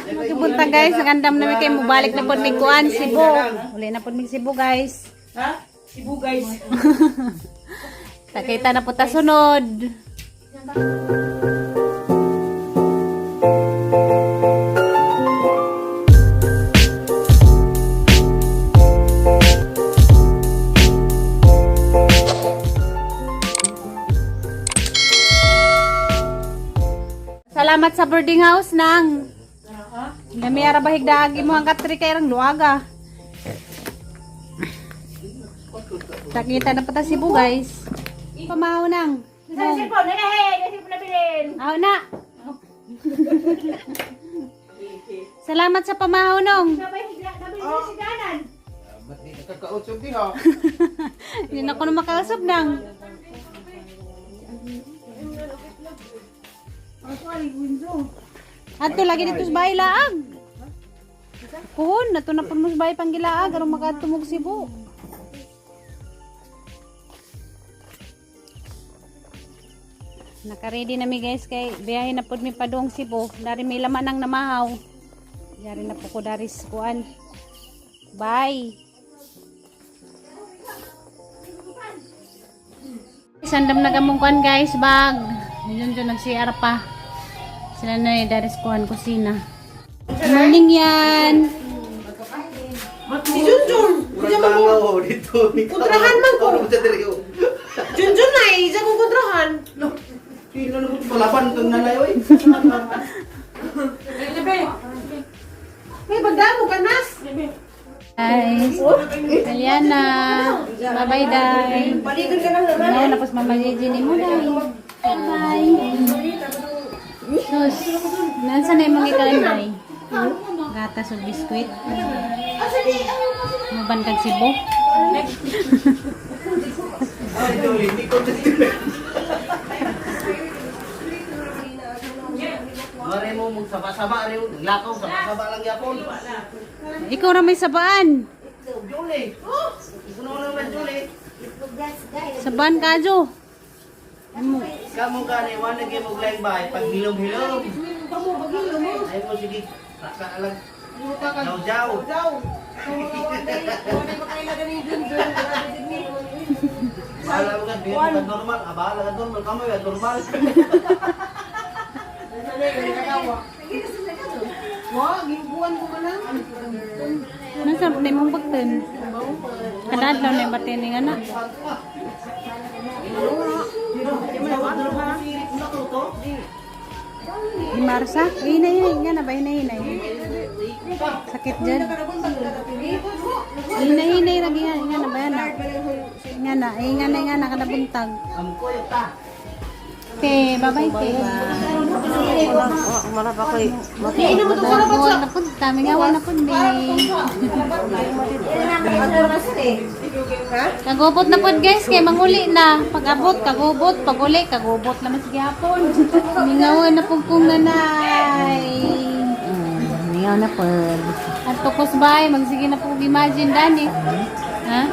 Magpunta guys, nagandam namin kay mubalik na pod mig kuan Cebu. Uli na pod mig Cebu, guys. Ha? Cebu, guys. Takita na po ta sunod. Salamat sa boarding house nang. Dami ara bahig daagi mo ang katri kay rang luaga. Takita na po ta Cebu, guys. Pamahaw nang. Sa cellphone, na hey, na cellphone na bilin. Aw na. Salamat sa pamahaw nong. Nabay higla, nabay oh. Siganan. Ba't di nakakausap di ha? Hindi na ko na makausap nang. Ato lagi dito sa bahay laag. Kuhon, nato na po mo sa bahay panggilaag aron makatumog Cebu. Naka-ready na mi guys kay biyahe na pud mi padung Cebu. Dari may laman ang namahaw. Dari na po ko dari sa kuan. Bye. Sandam na gamong kuan guys, bag. Yun dyan nag-CR pa. Sila na eh, dari sa kuan kusina. Morning yan. Si Junjun. Murag langaw dito. Kontrahan man ko. Ano sa diri oh. Junjun na eh, isa kong kontrahan. No. Sino na mo palaban itong nanay oy? May bagdamo ka nas. Guys, Aliana. Bye-bye, Day. Paligon ka na naman. No, napos Mama Gigi ni mo, Day. Bye. Sus, nasa na yung mga ikalan, Day? Gatas o biskwit. Maban kag Cebu. Ay, Jolie, hindi ko Mare mo magsaba-saba rin, naglakaw saba-saba lang yapon. Ikaw na may sabaan. Jolie. Ikaw naman Jolie. Sabaan ka, Jo. Kamu ka ni wala gyud mo laing bahay pag hilom-hilom. Ay mo sige, raka lang. Jaw-jaw. Bahala mo ka, di ka normal. Ah, bahala ka normal. Kamu ya normal. Wa, ginubuan ko man lang. Nasa na imong bagten? Kadadlaw na yung batin nga na. Ni Marsa? Hinay, hinay nga na ba? Hinay, hinay. Sakit dyan. Hinay, hinay lagi nga. Nga na ba yan? Nga na. Eh, nga na. Kanabuntag. Amko ta. Okay, bye-bye, te. Wala pa koy. Ino mo tong Wala na po. Mingawan na po ni. Kagubot na po guys, kay manguli na. Pag-abot, kagubot. Pag-uli, kagubot naman sige hapon. Mingawan na po kong nanay. Mingaw na po. At tukos bay, magsige na po imagine dani. Ha?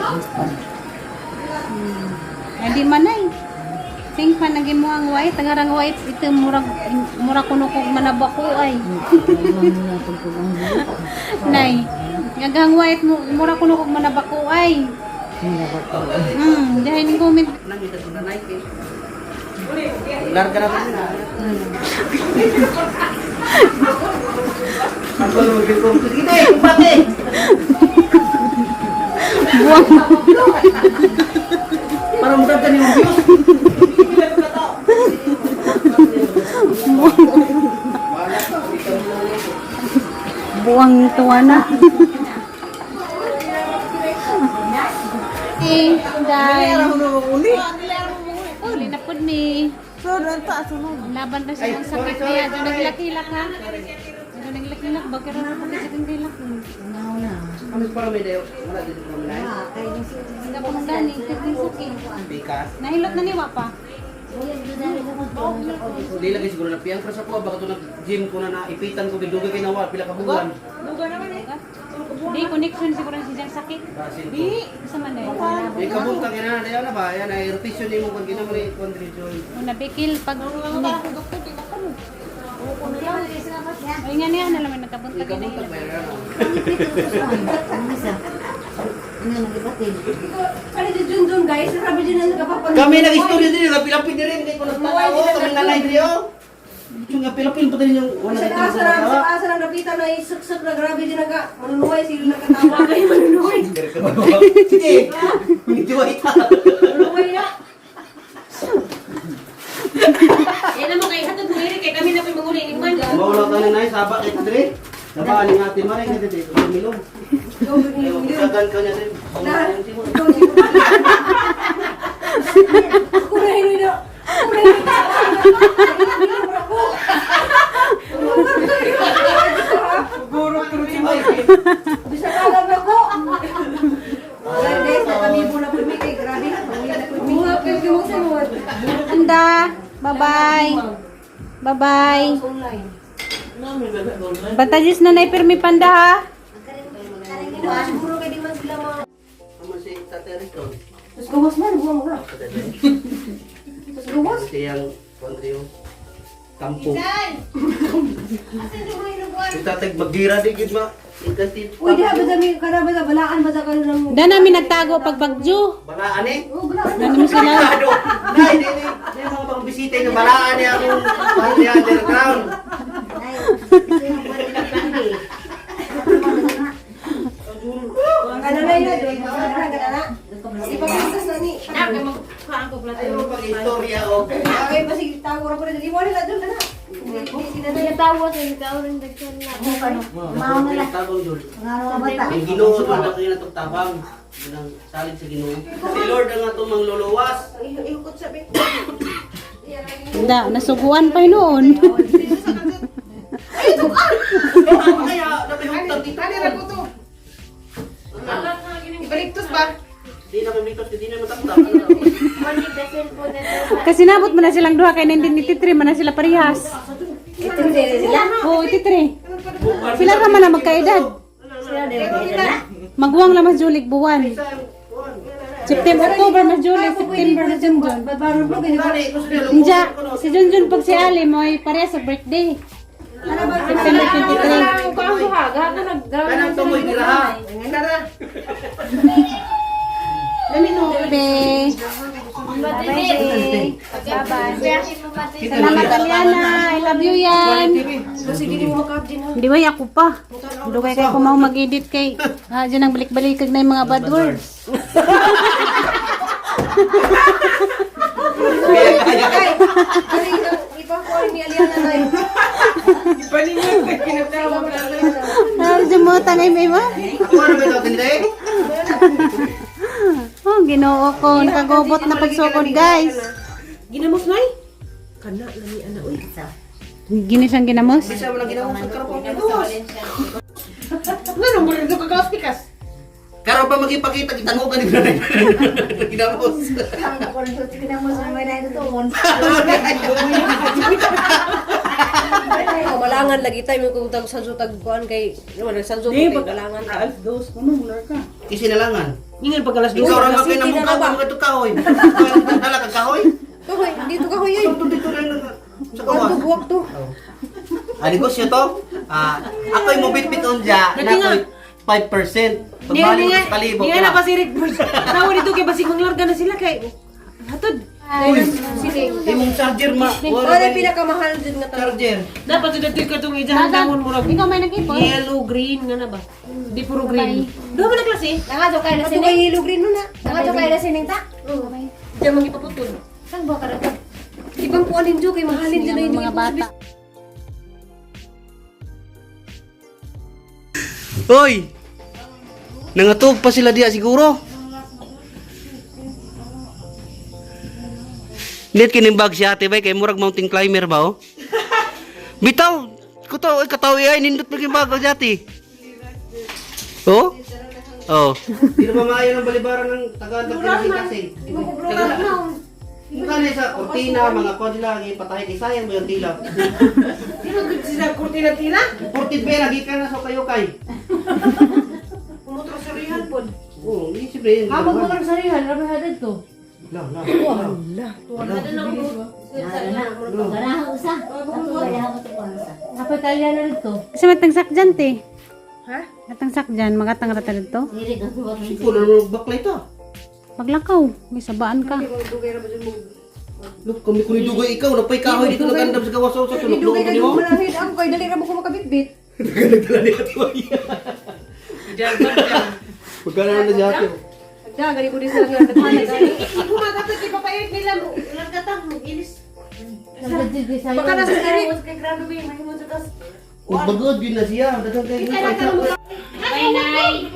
Hindi man ay. Think pa naging mo ang white, ang arang white ito murag mura kuno kog manabako ay. Nay, gagang white mo mura kuno kog manabako ay. Dahil ning comment. Nang ita ko nanay kay. Larga na ko na. Ako mo gid ko. Sige na, kumpate. Buwang. Para mutag ka ni mo views. Buwang tuwa na. Eh, dai. Uli na pud mi. Laban na siya ang sakit niya. Doon naglakilak ha. Doon naglakilak. Bakit na po kasi kang kilak. Ano para may dayo? Wala dito ko nanay. Hindi ko magdani. Sakit sakit. Bikas. Nahilot na niwa pa. Di lagi siguro na piyang pero sa ko baka to nag gym ko na naipitan ko gidugay kay nawa pila ka buwan. Di, connection siguro si Jang sakit. Basin ko. Di, sa man eh. Di kabuntang ina na dayo na ba? Yan ay rotation nimo kon gina mo ni kondrisyon. Una bikil pag Ay nga niya na lang nagkabuntag na ila. Ano di Jun Jun guys? Sabi din na nagpapanood. Kami nag-istorya din, napilapin din rin kay kuno tao, kami nanay diri oh. Yung napilapin pa din yung wala Sa dito asa sa na, sa tawa. asa na napita na isuksok na grabe din nagka manunuhay sila nakatawa kayo manunuhay. Sige. Medyo ita. Manunuhay na. Yan mo kay hatod mo kay kami na po'y manguli ni man. Mawala ka na nay, saba kay diri. Sabaan ni ate Mare kay diri, milom. Sagan ka niya diri. Kuray na. Kuray na. Bisa ka lang ako. Guys, nakamibo na po mi kay grabe. Mga kayo mo sa mga Anda, bye-bye. Bye-bye. online. Bantajis na nay pirmi panda ha. Siguro kay di man sila mga Amo si Tate Rico. Mas gawas man, buwa mo na. Mas gawas. Siyang kontra yung kampo. Si tatay magira di gid ma. Ikanti. Uy, di ba dami kana ba balaan ba sa kana ng Da namin nagtago pag bagyo. Balaan eh. Oh, balaan. Da namin sila. Ano? Nay, di di. Di mga pangbisita yung balaan niya akong party underground. Kana na yun, doon kana kana na. Ipapintas na ni. Na kay magkuhaan ko plato. Ay, mo pag-istorya o. Okay, basig tawo ra ko na dili mo nila doon kana. Tawa sa ikaw rin daghan na. Tabang Jul. Ang Ginoo doon na kayo natong tabang. Bilang salig sa Ginoo. Si Lord ang atong mangluluwas. Ihukot sabi. Da, nasuguan pa noon. Kaya napihugtang dito. Ibaliktos ba? Di na mamitos, di na mataktak. Kasi nabot mo na silang duha kay 1983 man na sila parehas. Sila? Oo, 83. Sila ra man na magkaedad. Magwang lang mas Julik buwan. September, October mas July, September mas Junjun. Babaro mo ganyan. Gani, gusto niya, Inja, si Junjun pag si Ali mo ay parehas sa birthday. September 23. Kuhaan ko ha, gahapon nag Kanang tumoy giraha. Be. Bye-bye. Salamat, Aliana. I love you yan. Basig dili mo makaap din ha. Hindi ba, ako pa. Dugay kay ko mau mag-edit kay. Ha, dyan ang balik-balik na yung mga bad words. Ay, ay, ipakuha ni Aliana na yun. Ah, dyan mo, tanay may ma. Ako ano ba ito, tindi? Oh, ginoo ko. Nakagobot na pagsukod, guys. Ginamos nay? Kana lami ana uy. Gini siyang ginamos. Bisa mo lang ginawa sa karapong pinuwas. Ngano mo rin ka pikas? Karon pa magipakita kita mo ganin na ginamos. Malangan lagi tayo kung tag sa tag kuan kay wala sa kay malangan. Alas dos, kuno mular ka. Isinalangan. Ingan pag alas Ikaw ra man kay namukha ko mga ito kahoy. Ikaw ang ka kahoy. Kahoy, dito kahoy ay. Ito dito rin sa Buwak kawas. to, buwak to. Ah, negosyo to. Ah, ako'y mubitbit unja na ako'y 5%. Pagbalik ko sa kalibo Nga na pasirik. Tawo dito kay basig manglarga na sila kay hatod. Uy, imong charger ma. Wala Wala pinakamahal dyan nga tao. charger. Dapat jud dito katong ijahan dangon murag. Ikaw may nag-ipon? Yellow, green nga na ba? Di puro green. Duha man na klase. Nangadyo kay na Ato sining. kay yellow green nun na. Nangadyo kay na sining ta. Diyan mangipaputol. Kang buwa ka rin. Ibang kuanin dyan kay mahalin dyan na Mga yung mga bata. Hoy! Nangatog pa sila diya siguro. Net kinimbag si ate bay kay murag mountain climber ba oh? Bitaw, kuto ay kataw ay nindot pa bag si ate. Oh? Oh. Di na maayo ng balibaran ng taga-antag kasi kasi. Mukha na sa kortina, mga kwan sila, patay kay sayang ba yung tila? Di ba gud sila kurtina tina? Kurtin ba lagi ka na sa kayo kay. Umutro sa rihan pod. Oo, hindi si Brian. Habang mo sa rihan, rabi hadad to. La, la. Ganahan usa. Ato kaya ako to usa. Apoy kalya na dito. Kasi matang sakjan te. Ha? Matang sakjan, magatang rata dito. Dili ka suwat. Siguro na baklay ta. Paglakaw, may sabaan ka. Look, kami kung dugay ikaw, napay kahoy dito nagandam sa gawas sa tulog Dugay mo ka nimo. mananghid ako kay dali ra mo ko makabitbit. Nagdala ni Ate Maya. Pagkano na siya ate. Agda gani ko di sila nga naghanag. Kumagatag ipapayag nila. Largatang, mag-ilis. Baka nasa diri. Magbagod yun na siya. Daghang kayo. Bye, Nay.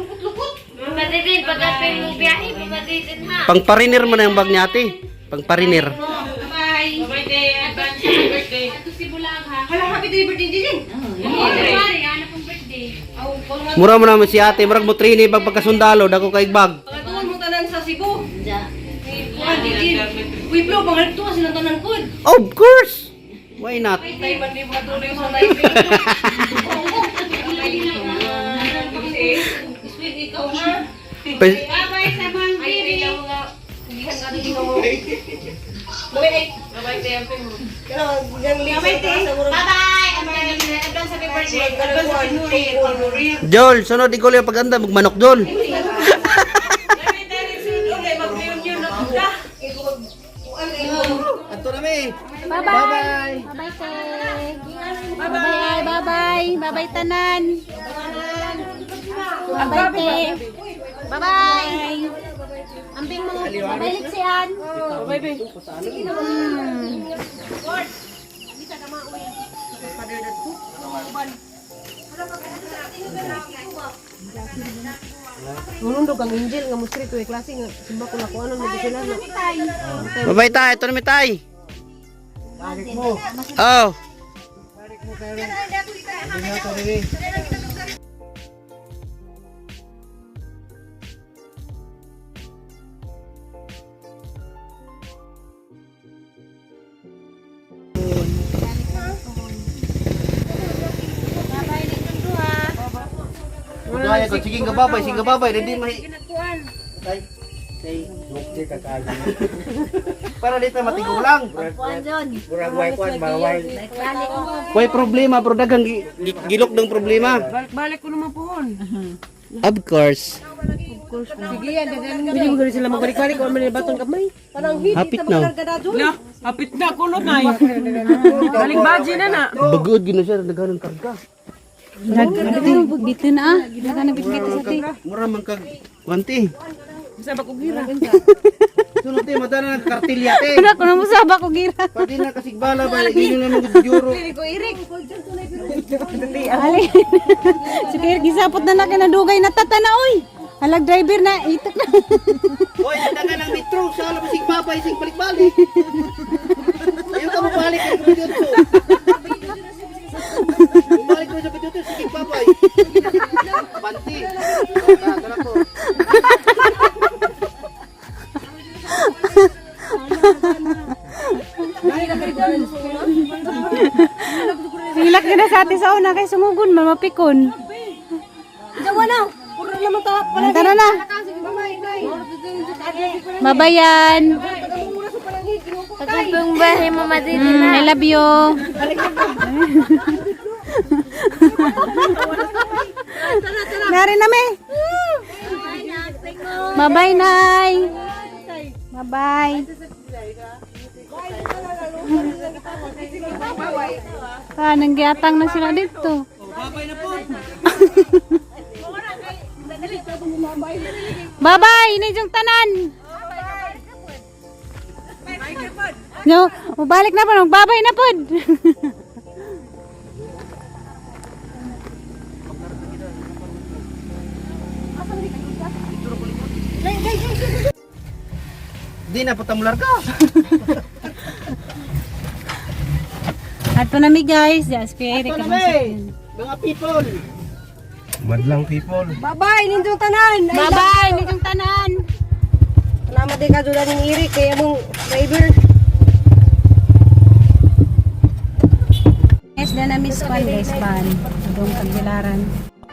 Mamaditin pagkatpay mo biyahe, mamaditin ha. Pangpariner mo na yung bag niya ate. Pangpariner. Bye. Bye, day. Advance happy birthday. Ato si Bulag ha. Hala, happy day birthday Jijing. January, ano pong birthday? Mura mo naman si ate. Murag mo trini bag pagkasundalo. Dako kay bag. Pagatuon mo tanan sa Cebu. Kuan Jijing. Uy, bro, pangalito ka silang tanan kod. Of course! Why not? Tay man di mo tuloy sa live. Sweet ikaw ha. Bye-bye sa mga baby. Bye-bye. Advance happy birthday. Advance happy New Year. Jol, sunod ikaw lang paganda. Magmanok, Jol. Ato na mi. Bye-bye. Bye-bye. Bye-bye, te. Bye-bye. Bye-bye. Bye-bye, tanan. Bye-bye, te. Bye-bye. Ambing mo. Bye-bye, Lixian. Bye-bye. Nulundog ang angel nga mo street way klase nga simba ko na kuanon mo sila na. Bye-bye tay. Ito na mi tay. Oh. Kaya ko, sige ka babay, sige ka babay, hindi may... Tay, tay. Para dito matigulang. Kuan John. Way problema, bro, daghang gilok ng problema. Balik-balik ko naman pohon. Of course. Sige yan, daghan. Hindi mo gani sila magbalik-balik kuan man nila baton kamay. Hapit na. La, hapit na kulot na. Balik baji na na. Bagod gino siya, daghan ng karga. Dito na ah. Dagan na bitbit sa te. Mura man kag kwanti. Bisa ba kog gira? Sunod te, madala ng kartilya te. Ano ko na mo sa bako gira. Pwede na kasigbala ba, hindi na naman juro. Ali. Sige, gisapot na na kinadugay na tatana oy. Halag driver na itak na. Hoy, daghan ng metro, sa alam sig babay, sig balik-balik. Ayaw ka mo balik kay Bidyoto. Balik ko sa Bidyoto, sige babay. Banti. Tara ko. Hilak na sa ate sa una kay sungugon man mapikon. Jawa na. Puro naman ta. Tara na. Babayan. Pagkatpay mo biyahe, mamaditin ha. I love you. Nari na me. Bye-bye, Nay. Bye-bye. Ah, nanggiatang na sila dito. Babay na po. Bye-bye, ninyong tanan. No, mubalik na po, magbabay na pod. Di na patamular ka. Ato na mi guys, yes, Kuya Eric. Ito na mi. Mga people. Madlang people. Bye-bye ninyong tanan. Ay, Bye-bye, ninyong tanan. Salamat din ka dula ning Eric kay among driver. Guys, na miss kwan guys ban. Adong pagbilaran.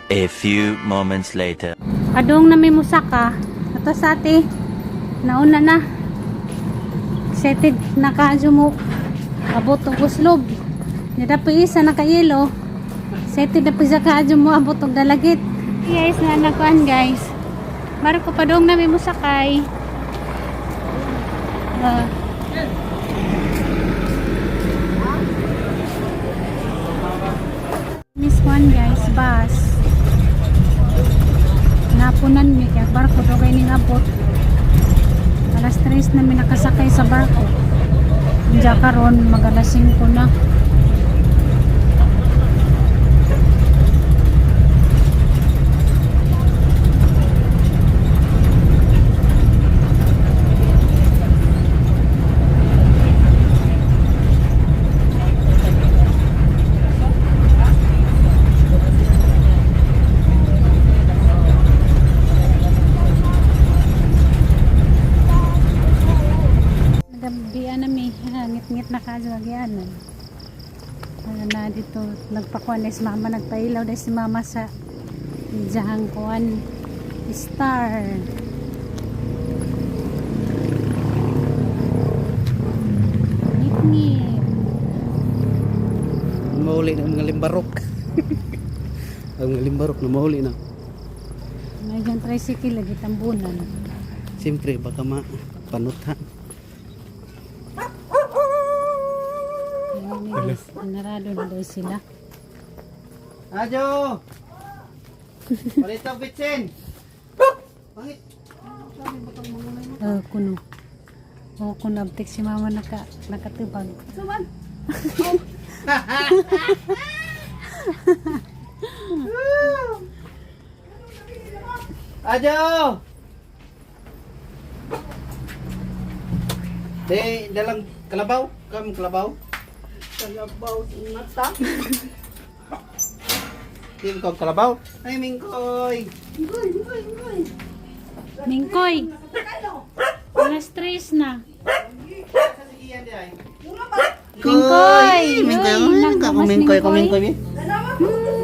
A few moments later. Adong na may musaka. Ato sa ate. Nauna na. Excited na kaadyo mo abot og uslob. Nida pa isa nakayelo. Excited na pa siya kaadyo mo abot og dalagit. Guys, na nakuan guys. Barko padong nami mo sakay. Miss one guys, bus. Napunan mi kaya barko do kay ning abot. Alas 3 na mi nakasakay sa barko. Diya karon mag alas 5 na. Nagabian na mi, ngit-ngit na kaadyo agianan. Ano na dito, nagpakuan na si mama, nagpailaw na si mama sa ijahang kuan star. Ngit-ngit. Mauli na ang mga limbarok. Ang mga limbarok na mauli na. May dyan tricycle lagi tambunan. Siyempre, baka mapanutha. Ayun, guys, Narado na daw sila. Ajo! Palito, bitsin! Pangit! Oh, kuno. Oh, kuno abtik si mama nakatubag. Suman. Ajo! Di, dalang kalabaw? Kam kalabaw? Kalabaw sa mata. Di ko kalabaw? Ay, mingkoy! Ngoy, ngoy, ngoy. Mingkoy! Alas 3 na. Mingkoy! Mingkoy! Mingkoy! Uy, Mingkoy! nagbumas Mingkoy! Mingkoy. Mingkoy!